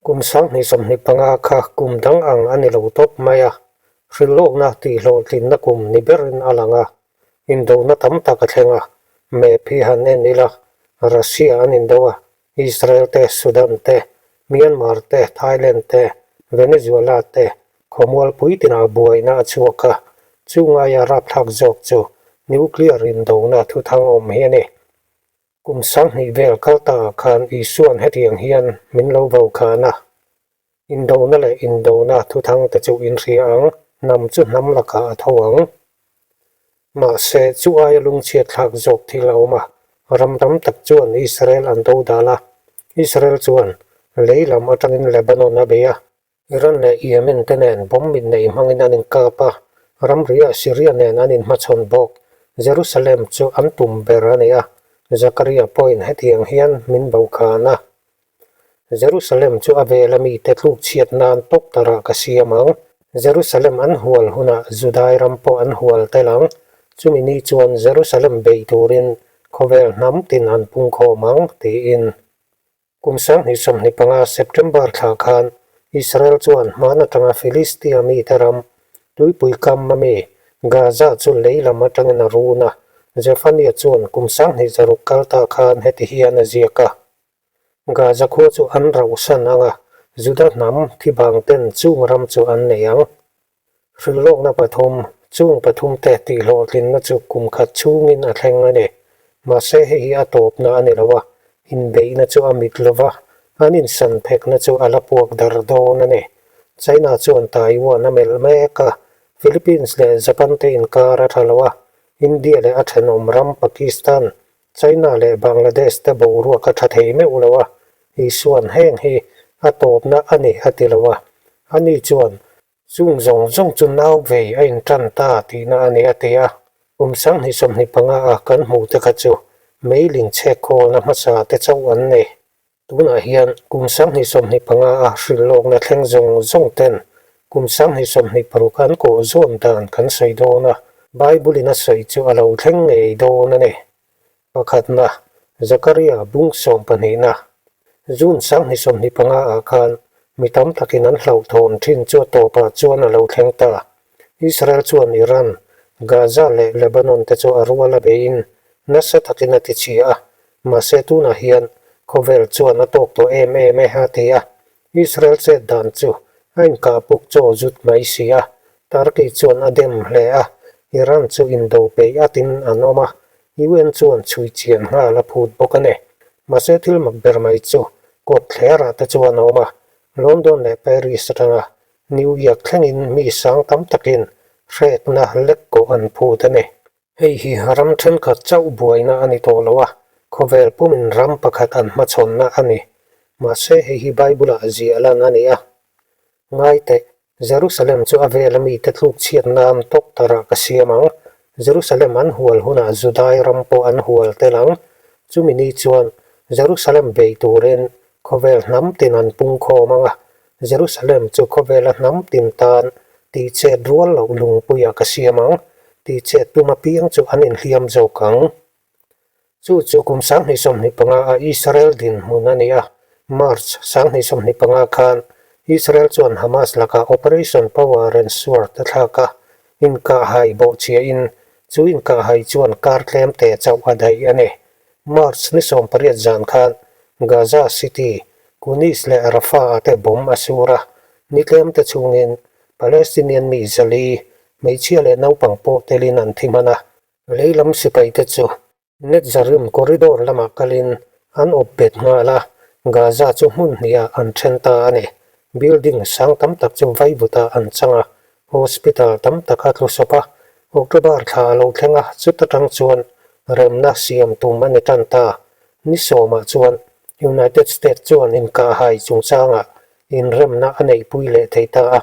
Kum 2025 kha kum dang ang a ni lo tawp mai a, hrilhlawkna tihhlawhtlinna kum ni berin a lang a, indona tam tak a thleng a, map hi han en ila, Russia an indo a, Israel te, Sudan te, Myanmar te, Thailand te, Venezuela te, khawmualpui tinah buaina a chhuak a, chu ngaia rapthlak zawk chu nuclear indona thuthang awm hi a ni. Kum 2000 vel kal ta ah khan Isua'n hetiang hian min lo vo khan a, Indona leh indona thuthang te chu in hria ang, hnam chu hnam lakah a tho ang. Mahse, chu aia lungchhiat thlak zawk thil a awm a, ram tam tak chuan Israel an do dal a, Israel chuan lei lam atangin Lebanon a bei a, Iran leh Yemen te nen bomb mit nei hmangin an inkap a, ramriah Syria nen an inhmachhawn bawk. Jerusalem chu an tum ber a ni a, Zakaria pawhin hetiang hian min bokhan a. Jerusalem chu a vela mite tlukchhiat nan tawktarah ka siam ang. Jerusalem an hual hunah Judai ram pawh an hual tel ang. Chumi ni chuan Jerusalem bei turin khawvel hnam tin an pungkhawm ang, tiin. Kum 2025 September thla khan Israel chuan hman atanga Philistia mite ram tuipui kam a mi Gaza chu lei lam atangin a run a, Zephaniah chuan kum 2006 kal ta khan heti hian a ziak a, Gaza khua chu an rauhsan ang a, Juda hnam thibang ten chung ram chu an nei ang. Hrilhlawkna pathum, Chung pathumte tihhlawhtlinna chu kum khat chhungin a thleng a ni. Mahse hei hi a tawpna a ni lo a, inbeihna chu a mit lo va, an insan phekna chu a la puak dar dawn a ni. China chuan Taiwan a melh mek a, Philippines leh Japan te inkar a tha lo a, India leh a thenawm ram Pakistan, China leh Bangladesh te boruak a tha thei meuh lo a, Isua'n heng hi a tawpna a ni a ti lo a, ani chuan Chung zawng zawng chu nau vei a intan ta tihna a ni a ti a, kum 2025 a kan hmuh te kha chu meiling chhek khawlna hmasa te chauh an ni. Tunah hian kum 2025 a hrilhlawkna thleng zawng zawng ten kum 2026 an kawh zawn dan kan sawi dawn a, Bible in a sawi chu a lo thleng ngei dawn a ni. Pakhatna, Zakaria bung sawm pahnihna, June 2025 ah khan mi tam takin an hlauhthawn thin chu a tawpah chuan a lo thleng ta. Israel chuan Iran, Gaza leh Lebanon te chu a rual a beiin nasa takin a ti chhia a, mahse tunah hian khawvel chuan a tawk tawh em em e a ti a. Israel chet dan chu a inkah puk chaw zut mai si a, Turkey chuan a dem hle a, Iran chu indo peih atin an awm a, UN chuan chhui chian nghal a phut bawk a ni. Mahse thil mak ber mai chu kawt thlerah te chuan a awm a, London leh Paris atanga New York thlengin mi sang tam takin hrekna lek kawh an phut a ni. Hei hi ram thenkhat chauh buaina a ni tawh lo a, khawvel pumin ram pakhat an hmachhawnna a ni. Mahse hei hi Bible-ah ziah lan a ni a. Ngai teh, Jerusalem chu a vela mite tluk chhiat nan tawktarah ka siam ang. Jerusalem an hual hunah Judai ram pawh an hual tel ang. Chumi ni chuan Jerusalem bei turin khawvel hnam tin an pungkhawm ang a, Jerusalem chu khawvela hnam tin tan tihchet rual loh lungpuiah ka siam ang, tihchet tum apiang chu an inhliam zawk ang. Chu chu kum 2025 a Israel dinhmun a ni a, March 2025 khan Israel chuan Hamas lakah Operation Power and Sword a thlak a, inkahhai bawhchhiahin chu inkahhai chuan kar tlem te chauh a daih a ni. March ni 18 zan khan Gaza City, Kunis leh Rafah-ah te bomb a sur a, ni tlem te chhungin Palestinian mi zali, hmeichhia leh naupang pawh telin an thi hman a. Lei lam sipaite chu Netzarim corridor lamah kalin an awp bet nghal a, Gaza chu hmun hnihah an then ta a ni. Building sang tam tak chu vaivutah an chang a, hospital tam tak a tlu sawp a. October thla a lo thleng a, chuta tang chuan remna siam tum a ni tan ta. Ni sawmah chuan United States chuan inkahhai chungchangah Inremna a neihpui leh thei ta a,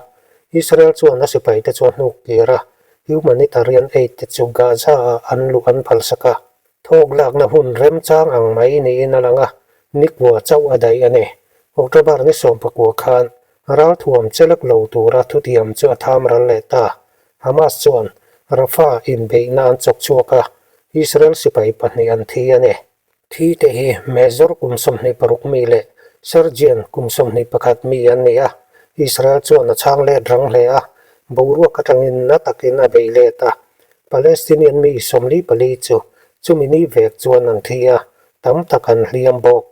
Israel chuan a sipaite chu a hnuk kir a, humanitarian aid te chu Gaza-ah an luh an phalsak a. Thawk lakna hun remchang ang mai niin a lang a, nikua chauh a daih a ni. October ni 19 khan ralthuam chelek lo tura thutiam chu a tham ral leh ta. Hamas chuan Rafah inbeihna an chawk chhuak a, Israel sipai pahnih an thi a ni. Thi te hi Major kum 26 mi leh Sergian kum 21 mi an ni a, Israel chuan a chhang let rang hle a, boruak atangin na takin a bei let a. Palestinian mi 44 chu chumi ni vek chuan an thi a, tam tak an hliam bawk.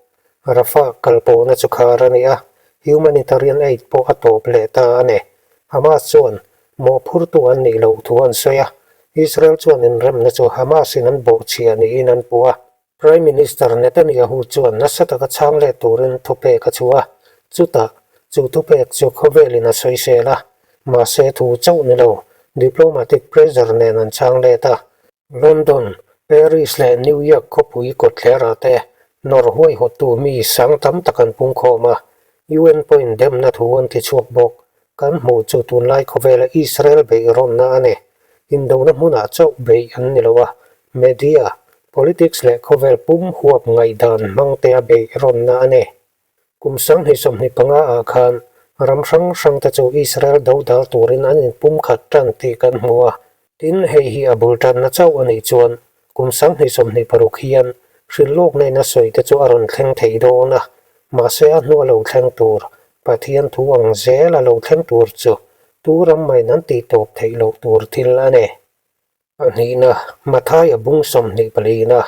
Rafah kalpawhna chu khar a ni a, humanitarian aid pawh a tawp leh ta a ni. Hamas chuan mawhphurtu an nih loh thu an sawi a, Israel chuan inremna chu Hamas-in an bawhchhia niin an puh a. Prime Minister Netanyahu chuan nasa taka chhang leh turin thupek a chhuah a, chutah chu thupek chu khawvelin a sawisel a, mahse thu chauh ni lo, diplomatic pressure nen an chhang let a. London, Paris leh New York khawpui kawtthlerah te nawr huaihawttu mi sang tam tak an pungkhawm a, UN pawhin demna thu an ti chhuak bawk. Kan hmuh chu tunlai khawvela Israel beih rawnna a ni. Indona hmunah chauh beih an ni lo a, media, politics leh khawvel pum huap ngaihdan hmangtea beih rawnna a ni. Kum 2025 ah khan ram hrang hrang te chu Israel do dal turin an inpumkhat tan tih kan hmu a, tin hei hi a bul tanna chauh a nih chuan kum 2026 hian hrilhlawkna in a sawi te chu a rawn thleng thei dawn a, mahse a hnua lo thleng tur Pathian thu ang zel a lo thleng tur chu tu ram maiin an tih tawp theih loh tur thil a ni. Pahnihna, Mathaia bung 24 na.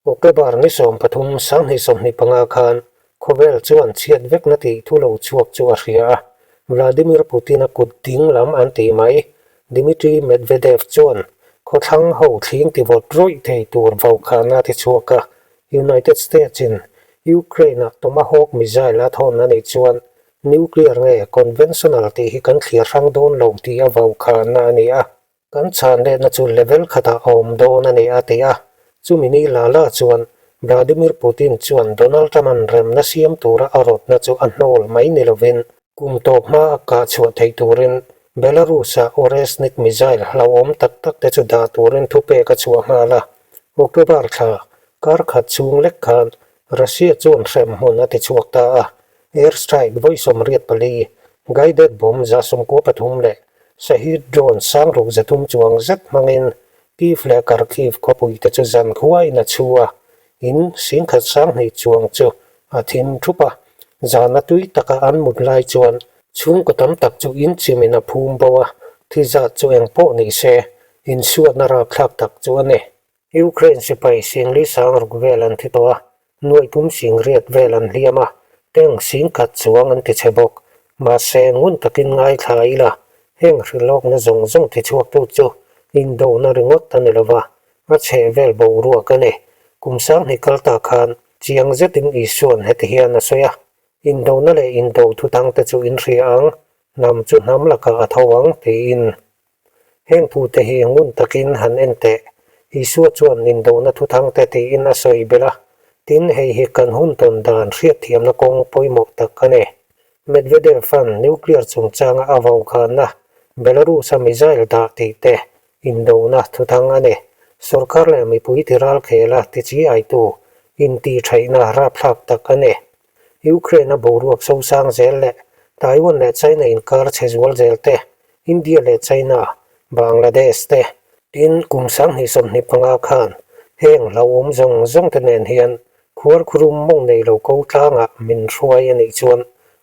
October ni 13, 2025 khan khawvel chuan chhiat vekna tih thu lo chhuak chu a hria a, Vladimir Putin-a kut ding lam an tih mai. Dmitry Medvedev chuan khawthlang ho thling tivawt rawih thei tur vaukhana a ti chhuak a, United States-in Ukraine-ah Tomahawk missile a thawn a nih chuan nuclear nge conventional tih hi kan thlir hrang dawn lo tih a vaukhana a ni a. Kan chhan lehna chu level khatah a awm dawn a ni a ti a, chumi ni la la chuan Vladimir Putin chuan Donald Trump-a'n remna siam tura a rawtna chu a hnawl mai ni lovin kum tawp hma a kah chhuah theih turin Belarus-a Oresnik missile hlauhawm tak tak te chu dah turin thupek a chhuah nghal a. October thla kar khat chhung lek khan Russia chuan hrem hmun a ti chhuak ta a, air strike vawi 84, guided bomb 93 leh Shahed drone 6300 chuang zet hmangin Kyiv leh Kharkiv khawpui te chu zan khuain a chhu a, in 10,200 chuang chu a thim thup a, zana tui taka an mut lai chuan chhungkaw tam tak chu in chimin a phum bo a, thi zat chu eng pawh ni se, insuatna rapthlak tak chu a ni. Ukraine sipai 4,600 vel an thi tawh a, 30,000 vel an hliam a, tank 10,000 chuang an ti chhe bawk. Mahse, ngun takin ngaithla ila, heng hrilhlawkna zawng zawng ti chhuaktu chu indona ringawt a ni lova, a chheh vel boruak a ni. Kum 2000 kal ta khan chiang zetin Isua'n heti hian a sawi a, Indona leh indo thutangte chu in hria ang, hnam chu hnam lakah a tho ang, tiin. Heng thute hi ngun takin han en teh. Isua chuan indona thuthangte tiin a sawi belh a, tin hei hi kan hun tawn dan hriatthiamna kawng pawimawh tak a ni. Medvedev-a'n nuclear chungchanga a vaukhana Belarus-a missile dah tih te indona thuthang a ni. Sorkar leh mipui ti ralkhela ti chi aitu intihtheihna rapthlak tak a ni. Ukraine-a boruak sosang zel leh Taiwan leh China inkar chhe zual zel te, India leh China, Bangladesh te, tin kum 2025 khan heng hlauhawm zawng zawng te nen hian khuarkhurum mawng nei lo ko tlangah min hruai a nih chuan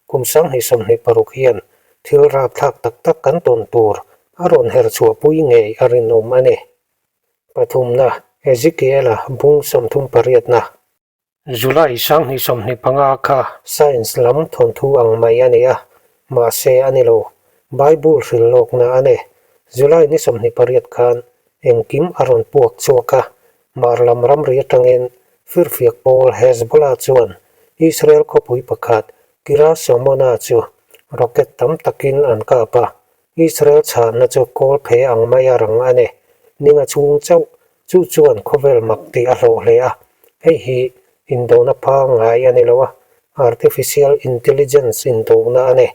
kum 2026 hian thil rapthlak tak tak kan tawn tur a rawn her chhuahpui ngei a rinawm a ni. Pathumna, Ezekiel-a bung 38na. July 2025 kha science lam thawnthu ang mai a ni a, mahse a ni lo. Bible hrilhlawkna a ni. July ni 28 khan engkim a rawn puak chhuak a, Hmar lam ramri atangin firfiak pawl Hezbollah chuan Israel khawpui pakhat Kiryat Shmona chu rocket tam takin an kap a, Israel chhanna chu kawl phe ang maia rang a ni. Ninga chhung chauh chu chuan khawvel mak tih a hlawh hle a, hei hi indona pangngai a ni lo a, artificial intelligence indona a ni.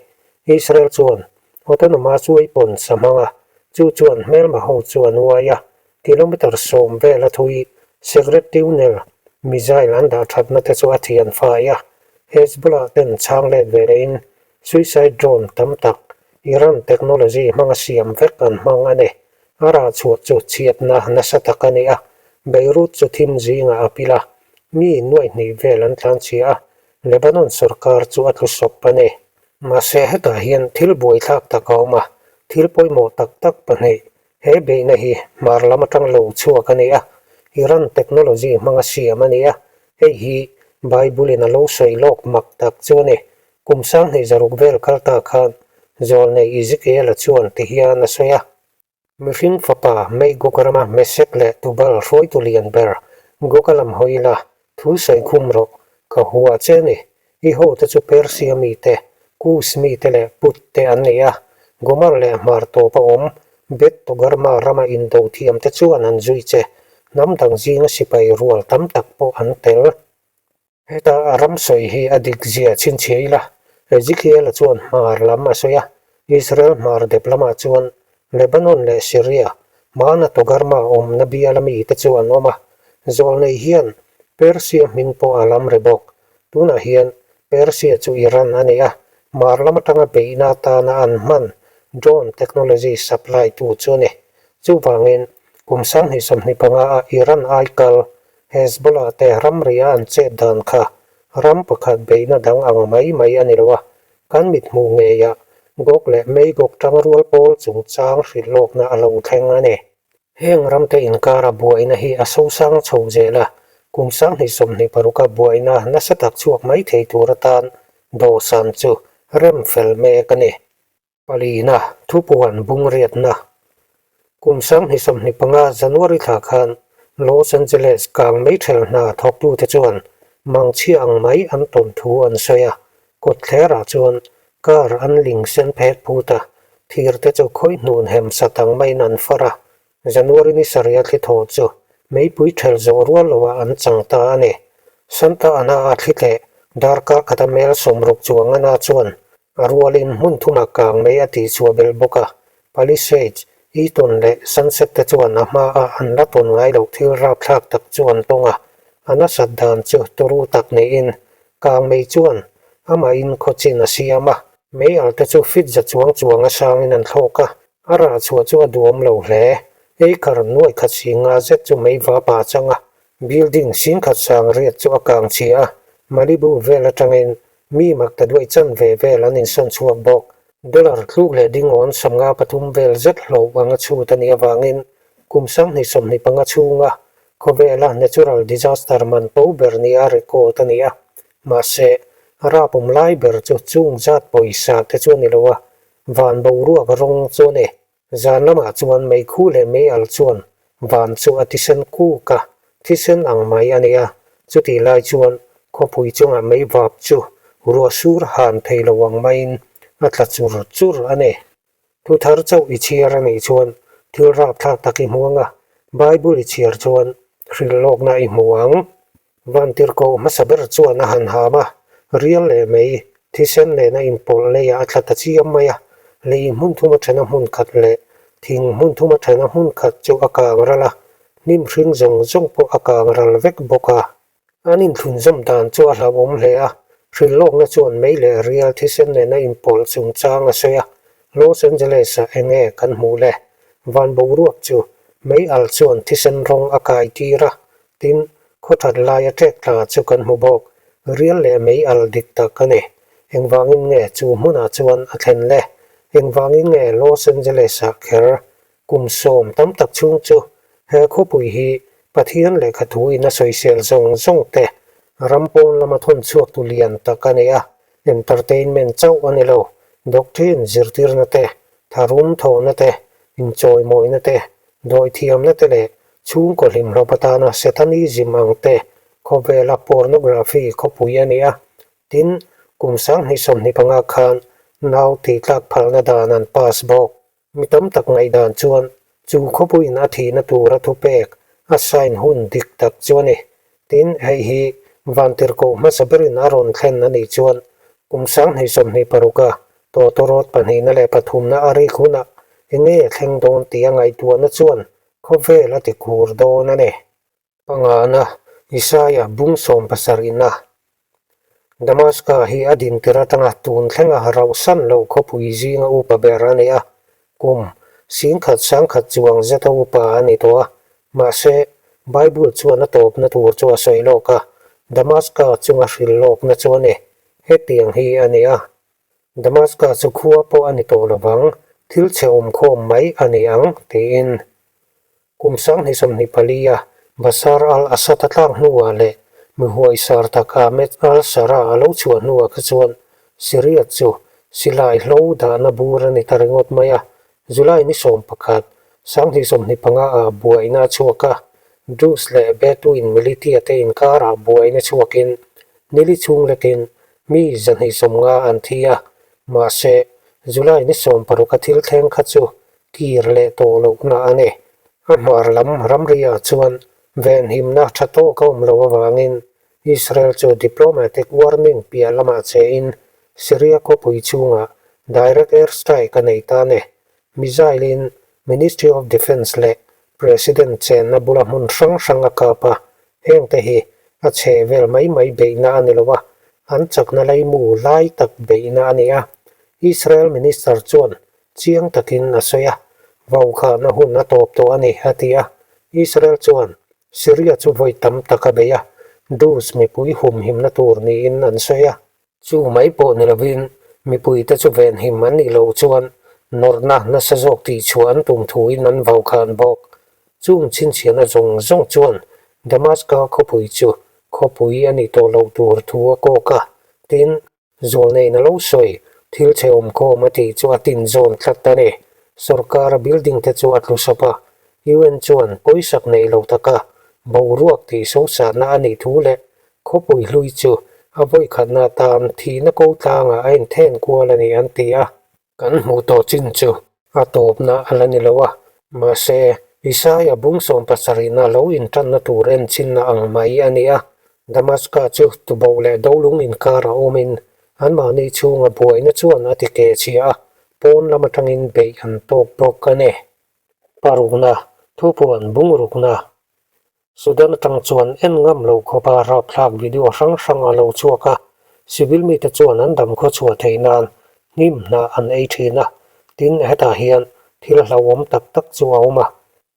Israel chuan autonomous weapons a hmang a, chu chuan hmelma ho chu a nuai a, kilometre 10 vel a thui Secret Tunnel missile an dah thatna te chu a thian fai a, Hezbollah ten chhang let ve lehin Suicide drone tam tak Iran technology hmanga siam vek an hmang a ni. A rah chhuah chu chhiatna nasa tak a ni a, Beirut chu thim zingah a pil a, mi nuaihnih vel an tlanchhia a. Lebanon sorkar chu a tlu sawp a ni. Mahse hetah hian thil buaithlak tak a awm a, thil pawimawh tak tak pahnih he beihna hi hmar lam atang lo chhuak a ni a, Iran technology hmanga siam a ni a, hei hi Bible in a lo sawi lawk mak tak chu a ni. Kum sanghnih zaruk vel kal ta khan Zawlnei Ezekiel-a chuan ti hian a sawi a. Mihring fapa Mei Goga rama Mesek leh Tubal hruaitu lian ber Goga lam hawi la, thu sawi khum rawh, ka hua che ni. I hote chu Persia mite, Kus mite leh Put te an ni a, Gomer leh hmar tawpa awm Beth Togarma rama indo thiamte chuan an zui che, hnam dang zinga sipai rual tam tak pawh an tel. Heta a ram sawi hi a dik zia chhinchhiah ila, Ezekiel-a chuan hmar lam a sawi a, Israel hmar dep lamah chuan Lebanon leh Syria, hmana Togarma awmna biala mite chu an awm a, zawlnei hian Persia hming pawh a lam ri bawk. Tunah hian Persia chu Iran a ni a, hmar lam atanga beihna atana an hman drone technology supply tu chu a ni. Chuvangin kum 2025 a Iran aikal Hezbollah te ramria an chet dan kha ram pakhat beihna dang ang mai mai a ni lo a, kan mithmuh ngeiah Gog leh Magog tangrual pawl chungchang hrilhlawkna a lo thleng a ni. Heng ramte inkara buaina hi a sosang chho zel a, kum 2026 a buaina nasa tak chhuak mai thei tur atan dawhsan chu rem fel mek a ni. Palina, Thupuan bungriatna. Kum 2025 January thla khan Los Angeles kang meithel hna thawktute chuan mangchhia ang mai an tawn thu an sawi a, kawtthlerah chuan car an ling sen phet phut a, thirte chu khawihnun hem sat ang maiin an far a, January ni sarih a thli thaw chu meipui ṭhel zawh rual loah an chang ta a ni. Santa Ana a thli tleh darkar khata mel 60 chuang ana chuan A rualin hmun thumah kang mai a tihchhuah belh bawk a, Palisades, Eaton leh Sunset te chuan a hmaah an la tawn ngai loh thil rapthlak tak chu an tawng a, a nasat dan chu turu tak niin kang mei chuan amahin khawchin a siam a, mei al te chu fit za chuang chuang a sangin an thlawk a, a rah chhuah chu a duhawm lo hle. Acre nuai khat si nga zet chu mei vapa a chang a, building singkhat sang riat chu a kang chhia a, Malibu vel atangin Mi mak ta duai chan ve vel an insawn chhuak bawk. Dollar tluk leh dingawn 53 vel zet hlauh anga chhut a nih avangin kum 2025 chhunga khawvela natural disaster man to ber nia record a ni a. Mahse, rap awm lai ber chu chung zat pawisa te chu a ni lo a, van boruak rawng chu a ni. Zan lamah chuan meikhu leh meial chuan van chu a tisen kuk a, thisen ang mai a ni a, chutih lai chuan khawpui chungah meivap chu ruah sur han thei lo ang maiin a tla chur chur a ni. Thu thar chauh i chhiar a nih chuan thil rapthlak tak i hmu ang a, Bible i chhiar chuan hrilhlawkna i hmu ang. Vantirhkoh hmasa ber chuan a han ham a, rial leh mei, thisen nena inpawlh leiah a thla ta chiam mai a, lei hmun thuma thena hmun khat leh thing hmun thuma thena hmun khat chu a kang ral a, hnim hring zawng zawng pawh a kang ral vek bawk a. An inthlunzawm dan chu a hlauhawm hle a, hrilhlawkna chuan mei leh rial thisen nena inpawlh chungchang a sawi a, Los Angeles-ah eng nge kan hmuh le? Van boruak chu mei al chuan thisen rawng a kai tir a, Tin, khaw that laia ṭek tla chu kan hmu bawk. Rial leh mei al dik tak a ni. Engvangin nge chu hmunah chuan a thlen le? Engvangin nge Los Angeles-ah kher kum sawm tam tak chhung chu he khawpui hi Pathian lehkha thuin a sawisel zawng zawng te ram pawn lama thawn chhuaktu lian tak a ni a, entertainment chauh a ni lo, doctrine zirtirna te, tharum thawhna te, inchawimawina te, dawithiamna te leh Chhungkaw hlimhlawp atana Satanism ang te khawvela pornography khawpui a ni a, tin, kum 2025 khan nau tihtlak phalna dan an pass bawk. Mi tam tak ngaihdan chuan chu khawpuiin a thihna tura thupek a sign hun dik tak chu a ni. Tin, hei hi Vantirhkoh hmasa berin a rawn thlen a nih chuan kum 2026 a tawtawrawt pahnihna leh pathumna a rik hunah enge thleng dawn tih a ngaihtuahna chuan Khawvel a ti khur dawn a ni. Pangana, Isaia bung sawm pasarihna. Damaska hi a dintir atanga tun thlenga rauhsan lo khawpui zinga upa ber a ni a, kum 10,000 sangkhat chuang zeta upa a ni tawh a. Mahse, Bible chuan a tawpna tur chu a sawi lawk a. Damaska chunga hrilh lawkna chu a ni. Hetiang hi a ni a. Damaska chu khua pawh a ni tawh lovang, thil chhe awmkhawm mai a ni ang, tiin. Kum 2024 a Bashar al-Assad a tlak hnuah leh mi huaisar tak Ahmed al-Sharaa a lo chhuah hnuah kha chuan Syria chu silai hlo dahna bur a ni ta ringawt mai a, July ni 11, 2025 ah buaina a chhuak a, Druze leh Bedouin militia te inkarah buaina chhuakin nili chhung lekin mi 250 an thi a, mahse July ni 16 a thil thleng kha chu kir leh tawh lohna a ni. A hmar lam ramriah chuan venhimna tha tawk a awm loh avangin Israel chu diplomatic warning piah lamah chein Syria khawpui chhungah direct air strike a nei ta a ni. Missile-in Ministry of Defence leh President chenna bula hmun hrang hrang a kap a, hengte hi a chhe vel mai mai beihna a ni lo a, an chakna laimu lai tak beihna a ni a. Israel Minister chuan Chiang takin a sawi a, vaukhahna hun a tawp tawh a ni, a ti a. Israel chuan Syria chu vawi tam tak a bei a, Druze mipui humhimna tur niin an sawi a. Chu mai pawh ni lovin mipuite chu venhim an nih loh chuan nawrhna nasa zawk tihchhuah an tum thuin an vaukhan bawk. Chung chhinchhiahna zawng zawng chuan Damascus khawpui chu khawpui a nih tawh loh tur thu a kawk a, tin, Zawlneihna lo sawi, thil chhe awmkhawm a tih chu a tin zawn tlat a ni. Sorkara building te chu a tlu sawp a, UN chuan pawisak neih lo taka boruak tih sosatna a nih thu leh khawpui hlui chu a vawikhatna atan thihna ko tlangah a inthen kual a ni an ti a. Kan hmuh tawh chin chu a tawpna a la ni lo a, mahse Isaia bung 70na lo intanna tur enchinna ang mai a ni a. Damaska chu tuboh leh dolung inkara awmin anmahni chhunga buaina chuan a ti keh chhia a, pawn lam atangin beih an tawk bawk a ni. Parukna, Thupuan bungrukna Sudan atang chuan en ngam lo khawpa rapthlak video hrang hrang a lo chhuak a, civil mite chuan an dam khaw chhuah theih nan hnim hnah an ei thin a, tin hetah hian thil hlauhawm tak tak chu a awm a.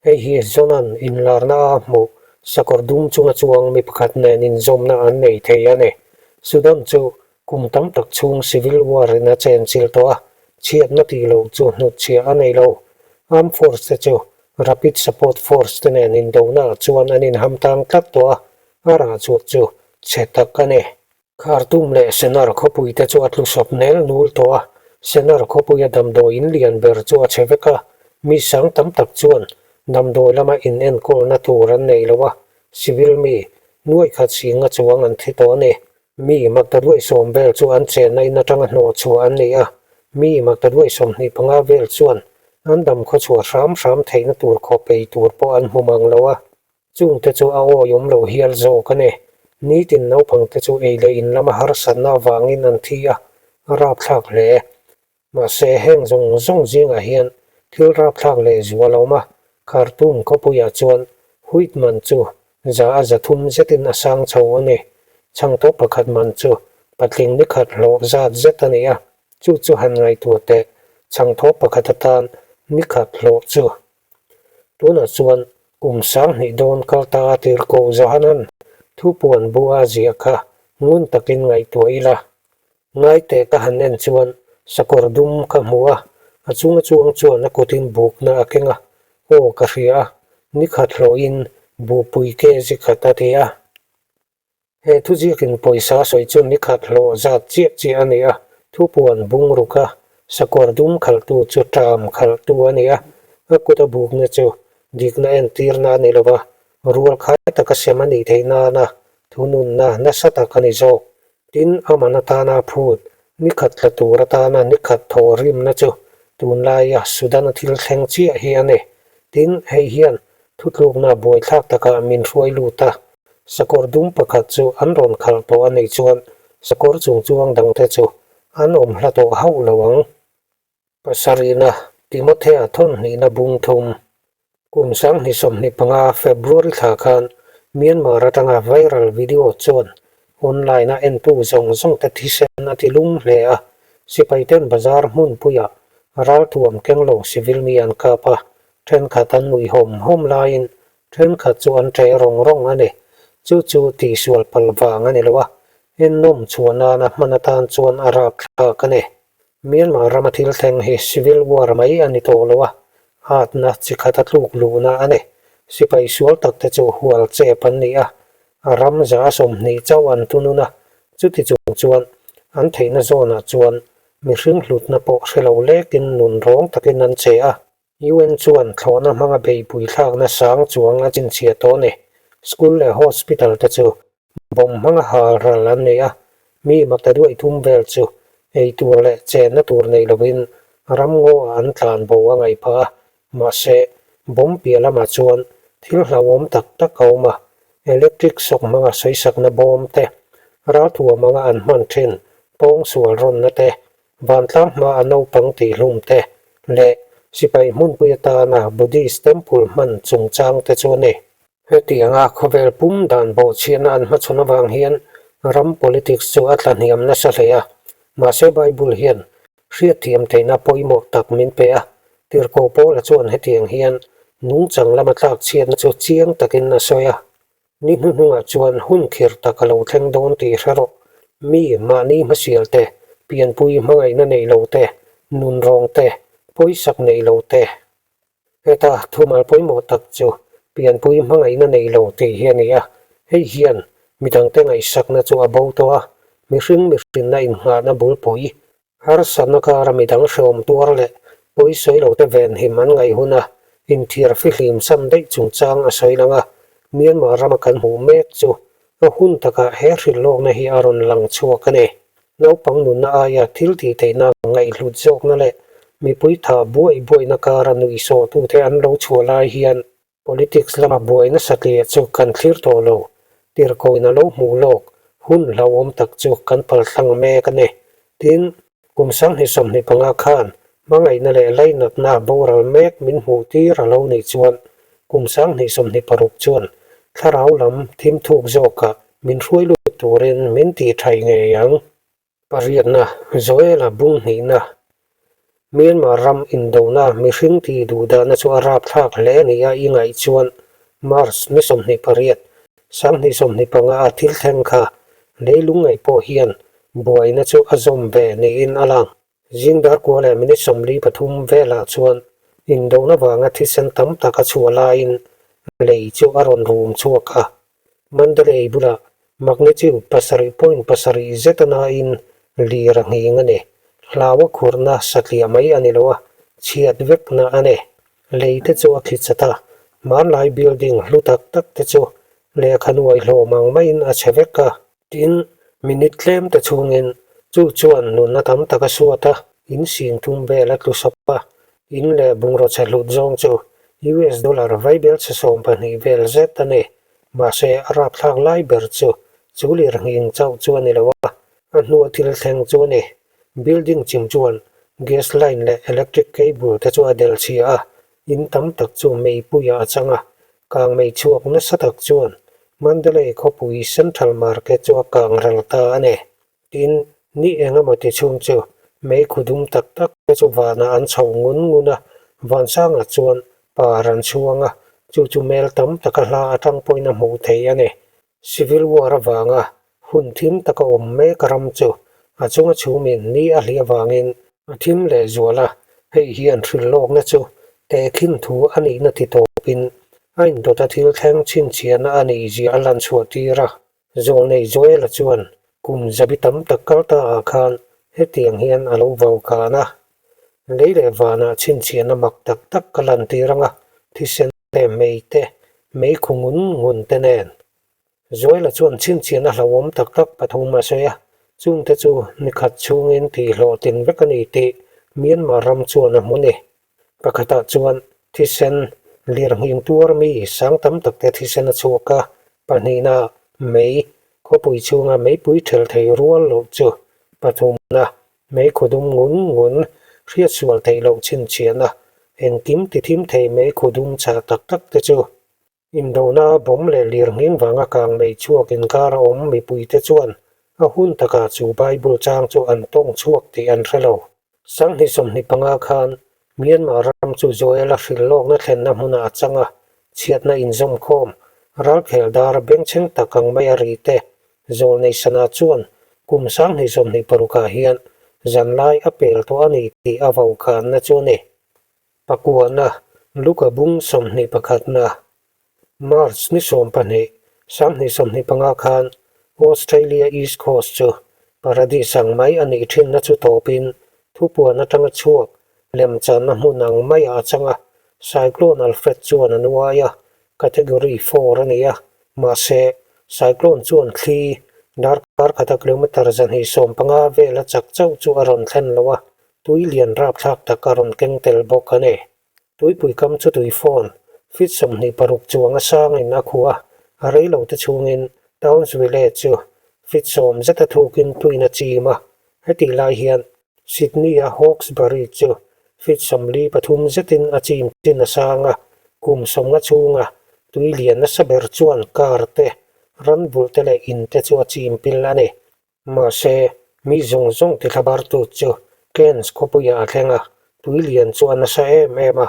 Hei hi Jonan inlarna a hmuh sakawr dum chunga chuang mi pakhat nen inzawmna an nei thei a ni. Sudan chu kum tam tak chhung civil war in a chenchilh tawh a, chhiatna tih loh chu hnutchhiah a nei lo. Armed force te chu Rapid Support Force te nen indona chuan an inham tang tlat tawh a, a rah chhuah chu chhe tak a ni. Khartoum leh Sennar khawpui te chu a tlu sawp nel nul tawh a, Sennar khawpuia damdawi in lian ber chu a chhe vek a, mi sang tam tak chuan damdawi lama inenkawlna tur an nei lo a, civil mi nuaikhat singa chuang an thi tawh a ni. Mi maktaduai sawm vel chu an chenna in atanga hnawh chhuah an ni a, mi maktaduai 25 vel chuan an dam khaw chhuah hram hram theihna tur khawp ei tur pawh an hmu mang lo a, chungte chu a awiawm lo hial zawk a ni. Nitin naupangte chu ei leh in lama harsatna avangin an thi a, a rapthlak hle. Mahse, heng zawng zawng zingah hian thil rapthlak leh zual a awm a, Khartoum khawpuiah chuan Huit man chu za a za thum zetin a sang chho a ni. Chhangtawh pakhat man chu patling ni khat hlawh zat zet a ni a, chu chu han ngaihtuah teh, chhangtawh pakhat atan ni khat hlawh chu. Tunah chuan kum 2000 dawn kal ta a tirhkoh Johanan thupuan bu a ziah kha ngun takin ngaihtuah ila. Ngaite ka han en chuan sakawr dum ka hmu a, a chunga chuang chuan a kutin bukna a keng a, aw ka hria a, nikhat hlawhin buhpui ke zikhat a ti a. He thuziakin pawisa sawi chu nikhat hlawh zat chiah chiah a ni a, thupuan bung ruk a, sakawr dum khalhtu chu ṭam khalhtu a ni a, a kuta bukna chu dikna entirna a ni lo va, rual khai taka sem a nih theih nana thununna nasa tak a ni zawk. Tin, a man atana phut, nikhat tla tur atana nikhat thaw rimna chu tunlaia Sudan-a thil thleng chiah hi a ni. Tin, hei hian thutlukna buaithlak takah min hruai lut a, sakawr dum pakhat chu an rawn khalh tawh a nih chuan sakawr chungchuang dangte chu an awm hla tawh hauh lo ang. Pasarihna, Timothea thawnhnihna bung thum. Kum 2025 February thla khan Myanmar atanga viral video chuan online-a entu zawng zawngte thisen a ti lum hle a, sipaiten bazar hmunpuiah ralthuam keng lo civil mi an kap a, thenkhat an nuih hawm hawm laiin thenkhat chu an ṭeh rawng rawng a ni. Chu chu tihsual pal vang a ni lo a, ennawm chhuah nana hman atan chuan a rapthlak a ni. Myanmar rama thil thleng hi civil war mai a ni tawh lo a, atna chi khat a tluk luhna a ni. Sipai sual tak te chu hual chep an ni a, a ram 20% chauh an thunun a, chuti chung chuan an theihna zawnah chuan mihring hlutna pawh hre lo lekin nun rawng takin an che a. UN chuan thlawhna hmanga beihpui thlakna sang chuang a chinchhiah tawh a ni. School leh hospital te chu bomb hmanga hal ral an nei a, mi makta duaih thum vel chu ei tur leh chenna tur nei lovin ramngaw ah an tlan bo a ngaih phah a, mahse bomb piah lamah chuan thil hlauhawm tak tak a awm a, electric shock hmanga sawisakna bawm te, ralthuam anga an hman thin pawngsual rawnna te, Vantlang hma a naupang tihhlum te leh sipai hmunpui atana Buddhist temple hman chungchang te chu a ni. Hetianga khawvel pum dan bawhchhiatna an hmachhawn avang hian ram politics chu a tlahniam nasa hle a. Mahse Bible hian hriatthiam theihna pawimawh tak min pe a. Tirhkoh Paula chuan hetiang hian nungchang lama tlakchhiatna chu chiang takin a sawi a. Ni hnuhnungah chuan hun khir tak a lo thleng dawn tih hre rawh. Mi mahni hmasial te, pianpui hmangaihna nei lo te, nunrawng te, pawisak nei lo te. Heta thumal pawimawh tak chu pianpui hmangaihna nei lo tih hi a ni a, hei hian midangte ngaihsakna chu a bo tawh a, mihring mihrinna innghahna bulpui Harsatna kara midang hreawm tuar leh pawisawi lote venhim an ngaih huna inthiar fihlim sam daih chungchang a sawi lang a, Myanmar rama kan hmuh mek chu a hun takah he hrilhlawkna hi a rawn lang chhuak a ni. Naupang nunna aia thil tih theihna ngaihhlut zawkna leh mipui tha buai buaina kara nuihsawhtute an lo chhuah lai hian Politics lama buai nasa tliah chu kan thlir tawh lo, tirhkoin a lo hmuh lawk hun hlauhawm tak chu kan palthlang mek a ni. Tin, kum 2025 khan hmangaihna leh lainatna boral mek min hmuh tir a lo nih chuan kum 2026 chuan thlarau lam thim thuk zawkah min hruai lut turin min tih thai ngei ang. Pariatna, Joela bung hnihna, Myanmar ram indona mihring tih duhdahna chu a rapthlak hle ni a i ngaih chuan March ni 28, 2025 a thil thleng kha leilung ngaih pawh hian buaina chu a zawm ve niin a lang. Zing dar kua leh minute 43 velah chuan indona vanga thisen tam tak a chhuah laiin lei chu a rawn rum chhuak a. Mandalay bulah magnitude 7.7 zet a nain lir a nghing a ni. Hlau a khurna satliah mai a ni lo a, chhiat vekna a ni. Lei te chu a khi chat a, hmanlai building hlu tak tak te chu lehkha nuai hlawm ang maiin a chhe vek a. Tin, minute tlem te chhungin chu chuan nunna tam tak a suat a, in sing thum vel a tlu sawp a, in leh bungraw chhe hlut zawng chu US dollar vaibel chhe 12 vel zet a ni. Mahse, a rapthlak lai ber chu chu lirnghing chauh chu a ni lo a, a hnua thil thleng chu a ni. Building chim chuan gas line leh electric cable te chu a del chhia a, in tam tak chu meipuiah a chang a, kang mei chhuak nasa tak chuan Mandalay khawpui Central Market chu a kang ral ta a ni. Tin, ni eng emaw ti chhung chu mei khu dum tak tak te chu vanah an chho ngun ngun a, vansangah chuan par an chhuang a, chu chu mel tam taka hla atang pawhin a hmuh theih a ni. Civil War avanga hun thim taka awm mek ram chu a chunga chhumin ni a hlih avangin a thim leh zual a, hei hian hrilhlawkna chu tehkhin thu a nihna ti tawpin a indawta thil thleng chhinchhiahna a nih zia a lan chhuah tir a. Zawlnei Joela chuan kum zabi tam tak kal ta ah khan hetiang hian a lo vau kan a, Lei leh vanah chhinchhiahna mak tak tak ka lantir ang a, thisen te, mei te, mei khu ngun ngun te nen. Joela chuan chhinchhiahna hlauhawm tak tak pathum a sawi a, chungte chu nikhat chhungin tihhlawhtlin vek a ni tih Myanmar ram chuan a hmu a ni. Pakhatah chuan thisen lirnghing tuar mi sang tam takte thisen a chhuak a, pahnihna mei khawpui chhunga meipui thelh thei rual loh chu pathumna mei khawdum ngun ngun hriatsual theih loh chhinchhiahna engkim tithim thei mei khawdum chhah tak tak te chu Indona bomb leh lirnghing vanga kang mei chhuak inkar a awm mipuite chuan a hun takah chu Bible chang chu an tawng chhuak tih an hre lo. 2025 khan Myanmar ram chu Joel-a hrilhlawkna thlenna hmunah a chang a, chhiatna inzawmkhawm Ralkhel dar bengchheng tak ang mai a ri te, Zawlnei sana chuan kum 2026 ah hian zanlai a pel tawh a ni tih a vaukanna chu a ni. Pakuana, Luka bung 21 na, March ni 12, 2025 khan Australia East Coast chu paradis ang mai a nih thinna chu tawpin thupuan atanga chhuak lemchanna hmun ang maiah a chang a, Cyclone Alfred chuan a nuai a, Category 4 a ni a, mahse Cyclone chuan thli darkar khata kilometre 215 vela chak chauh chu a rawn thlen lo a, tui lian rapthlak tak a rawn keng tel bawk a ni. Tuipui kam chu tui fawn, feet 26 chuang a sangin a khuh a, a rei lo te chhungin Townsville chu feet 10 zeta thukin tuin a chim a, hetih lai hian Sydney-a Hawkesbury chu feet 43 zetin a chim chin a sang a, kum 50 chhunga tui lian nasa ber chuan car te, ranvulh te leh in te chu a chim pil a ni. Mahse, mi zawng zawng tithlabartu chu Cairns khawpuiah a thleng a, tui lian chu a nasa em em a,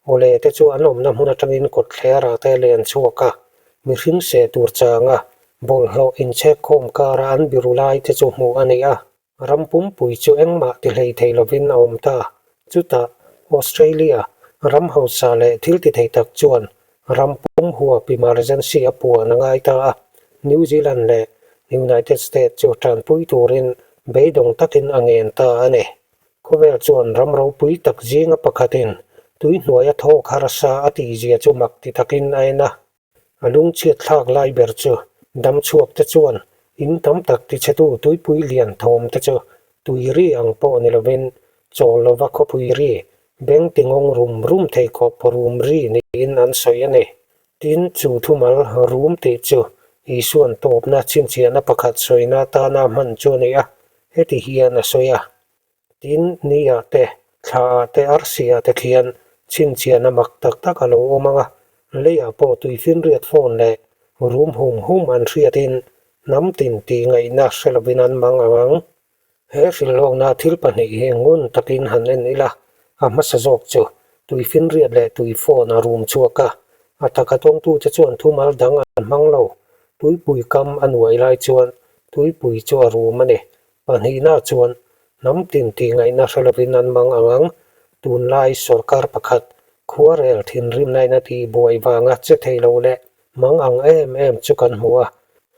awle te chu an awmna hmun atangin kawtthlerah te len chhuak a, mihring seh tur changa bawlhhlawh inchhek khawm kara an biru lai te chu hmuh a ni a. Ram pumpui chu engmah ti hlei thei lovin a awm ta. Chutah, Australia ram hausa leh thil ti thei tak chuan ram pum huap emergency a puan a ngai ta a, New Zealand leh United States chu tanpui turin beidawng takin a ngen ta a ni. Khawvel chuan ram ropui tak zinga pakhatin tui hnuaia thawk harsa a tihzia chu mak ti takin a en a. A lungchhiat thlak lai ber chu damchhuak te chuan in tam tak tichhetu tuipui lian thawm te chu tui ri ang pawh ni lovin chawl lova khawpui ri beng tingawng rum rum thei khawp rum ri niin an sawi a ni. Tin, chu thumal rum tih chu Isuan tawpna chhinchhiahna pakhat sawina atana hman chu a ni a, heti hian a sawi a. Tin, ni-ah te, thla-ah te, arsi-ah te khian chhinchhiahna mak tak tak a lo awm ang a, leiah pawh tuifinriat phone leh rum hum hum an hriatin hnam tin tih ngaihna hre lovin an mang ang ang. He hrilhlawkna thil pahnih hi ngun takin han en ila, a hmasa zawk chu tuifinriat leh tui phone a rum chhuak a, a taka tawngtute chuan thumal dang an hmang lo. Tuipui kam a nuai lai chuan tuipui chu a rum a ni. Pahnihna chuan hnam tin tih ngaihna hre lovin an mang ang ang. Tunlai sorkar pakhat khuarel thinrimnain a tih buai vanga che thei lo leh mang ang em em chu kan hmu a.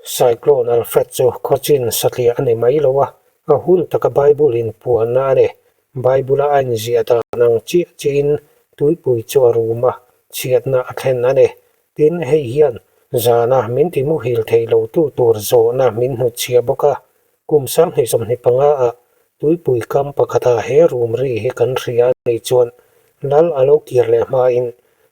Cyclone Alfred chu khawchin satliah a ni mai lo a, a hun taka Bible inpuanna a ni. Bible-a a inziah dan ang chiah chiahin tuipui chu a rum a, chhiatna a thlen a ni. Tin, hei hian zana min ti muhil thei lo tu tur zawhna min hnutchhiah bawk a. Kum 2025 ah tuipui kam pakhatah he rum ri hi kan hria a nih chuan lal a lo kir leh hmain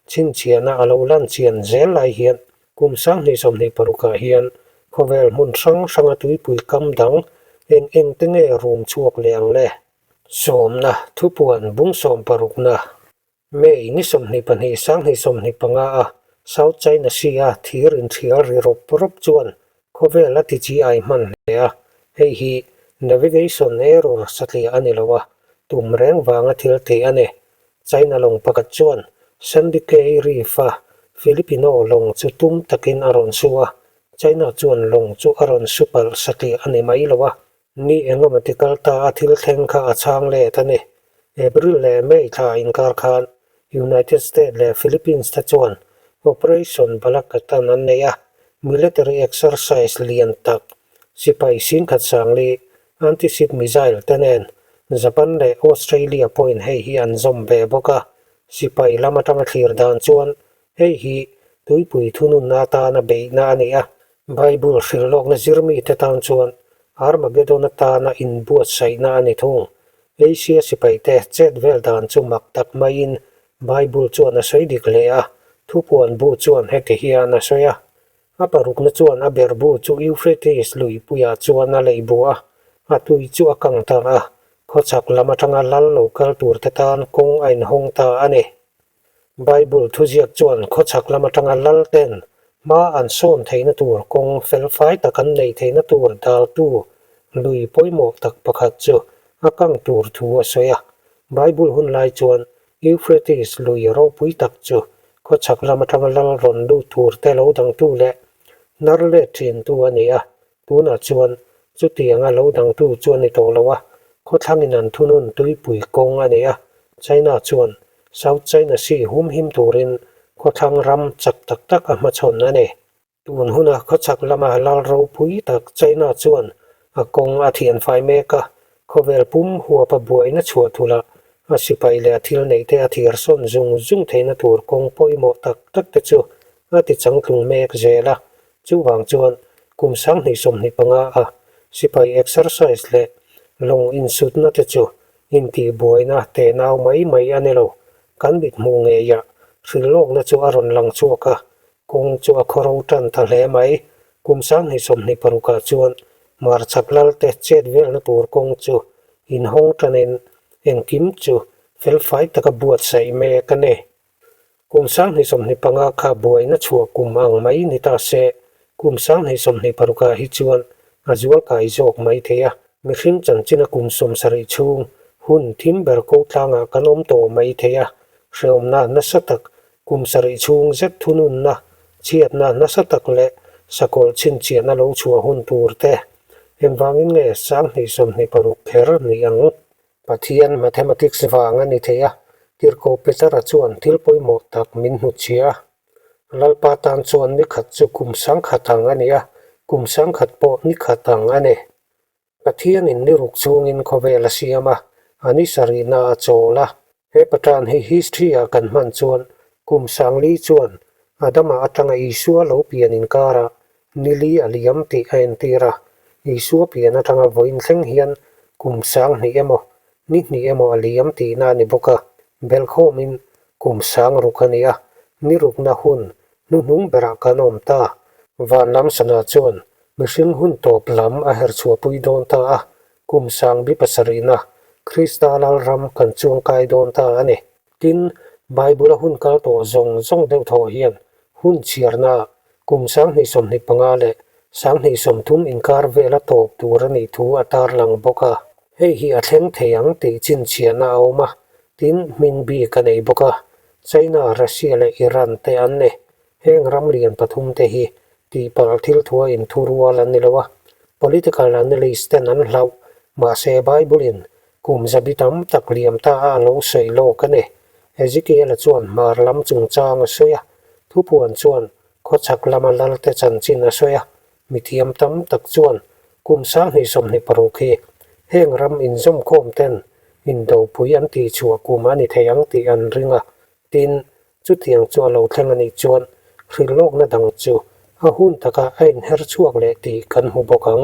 chhinchhiahna a lo lan chian zel lai hian kum 2026 ah hian khawvel hmun hrang hranga tuipui kam dang eng eng te nge rum chhuak leh ang le? Sawmna, Thupuan bung sawmparukna. May ni 22 2025 a South China Sea a thir inthial ri rawp rawp chuan khawvel a ti chi ai hman hle a, hei hi navigation error satliah a ni lo a, tum reng vanga thil tih a ni. China lawng pakhat chuan Sandy Cay Reef a Filipino lawng chu tum takin a rawn su a, China chuan lawng chu a rawn su palh satliah a ni mai lo a, Ni engemaw ti kal ta a thil thleng kha a chhang let a ni. April leh May thla inkar khan United States leh Philippines te chuan Operation Balakatan an nei a, military exercise lian tak, sipai singkhat sangli, anti-ship missile te nen Japan leh Australia pawhin hei hi an zawm ve bawk a, sipai lam atanga thlir dan chuan hei hi tuipui thununna atana beihna a ni a. Bible hrilhlawkna zirmite tan chuan Armageddon atana inbuatsaihna a ni thung. Asia sipaite chet vel dan chu mak tak maiin Bible chuan a sawi dik hle a, thupuan bu chuan heti hian a sawi a. A parukna chuan a ber bu chu Euphrates luipuiah chuan a leih bu a, a tui chu a kang ta a, khawchhak lam atanga lal lo kal turte tan kawng a inhawng ta a ni. Bible thuziak chuan khawchhak lam atanga lal ten hma an sawn theihna tur kawng felfai tak an neih theihna tur daltu lui pawimawh tak pakhat chu a kang tur thu a sawi a. Bible hun lai chuan Euphrates lui ropui tak chu Khawchhak lam atanga lal rawn lut tur te lo dangtu leh hnar let thintu a ni a, tunah chuan chutianga lo dangtu chu a ni tawh lo a, khawthlangin an thunun tuipui kawng a ni a, China chuan South China Sea humhim turin khawthlang ram chak tak tak a hmachhawn a ni. Tun huna khawchhak lama lal ropui tak China chuan a kawng a thianfai mek a, khawvel pum huapa buaina chhuah thulh a sipai leh a thil neihte a thir sawn zung zung theihna tur kawng pawimawh tak tak te chu a ti changtlung mek zel a. Chuvang chuan kum 2025 a sipai exercise leh lawng insutna te chu intihbuaina tenau mai mai a ni lo. Kan mithmuh ngeiah hrilhlawkna chu a rawn lang chhuak a, Kawng chu a khawro tan ta hle mai. Kum 2026 ah chuan hmarchhak lalte chet velna tur kawng chu inhawng tanin engkim chu felfai taka buatsaih mek a ni. Kum 2025 kha buaina chhuah kum ang mai ni ta se, kum 2026 ah hi chuan a zual kai zawk mai thei a. Mihring chanchina kum 70 chhung hun thim ber ko tlangah kan awm tawh mai thei a, hrehawmna nasa tak Kum sarih chhung zet thununna, chhiatna nasa tak leh sakawlh chhinchhiahna lo chhuah hun tur te engvangin nge 2026 kher ni ang? Pathian mathematics vang a ni thei a, Tirhkoh Petera chuan thil pawimawh tak min hnutchhia a. Lalpa tan chuan ni khat chu kum 1000 ang a ni a, kum 1000 pawh ni khat ang a ni. Pathianin ni ruk chungin khawvel a siam a, a ni sarihna a chawl a. He Pathan hi history-ah kan hman chuan kum 4000 chuan Adama atanga Isua lo pian inkarah ni li a liam tih a entir a. Isua pian atanga vawiin thleng hian kum 2000 emaw, ni hnih emaw a liam tihna a ni bawk a. Belkhawmin kum 6000 a ni a, ni rukna hun hnuhnung berah kan awm ta. Van lam sana chuan Mihring hun tawp lam a herchhuahpui dawn ta a, kum sang bi pasarihna Krista Lalram kan chuangkai dawn ta a ni. Tin, Bible-a hun kal tawh zawng zawng deuh thaw hian hun chhiarnaah kum 2025 leh 2030 inkar vela tawp tur a nih thu a tarlang bawk a. Hei hi a thleng thei ang tih chhinchhiahna a awm a, tin, hming bik a nei bawk a, China, Russia leh Iran te an ni. Heng ram lian pathum te hi tihpalh thil thua inthurual an ni lo a, political analyst ten an hlauh, mahse Bible in kum zabi tam tak liam ta a lo sawi lawk a ni. Ezekiel-a chuan hmar lam chungchang a sawi a, thupuan chuan khawchhak lama lalte chanchin a sawi a, mithiam tam tak chuan kum 2026 hi heng ram inzawmkhawm ten indopui an tihchhuah kum a ni thei ang tih an ring a, tin, Chutiang chu a lo thleng a nih chuan hrilhlawkna dang chu a hun takah a inher chhuak leh tih kan hmu bawk ang.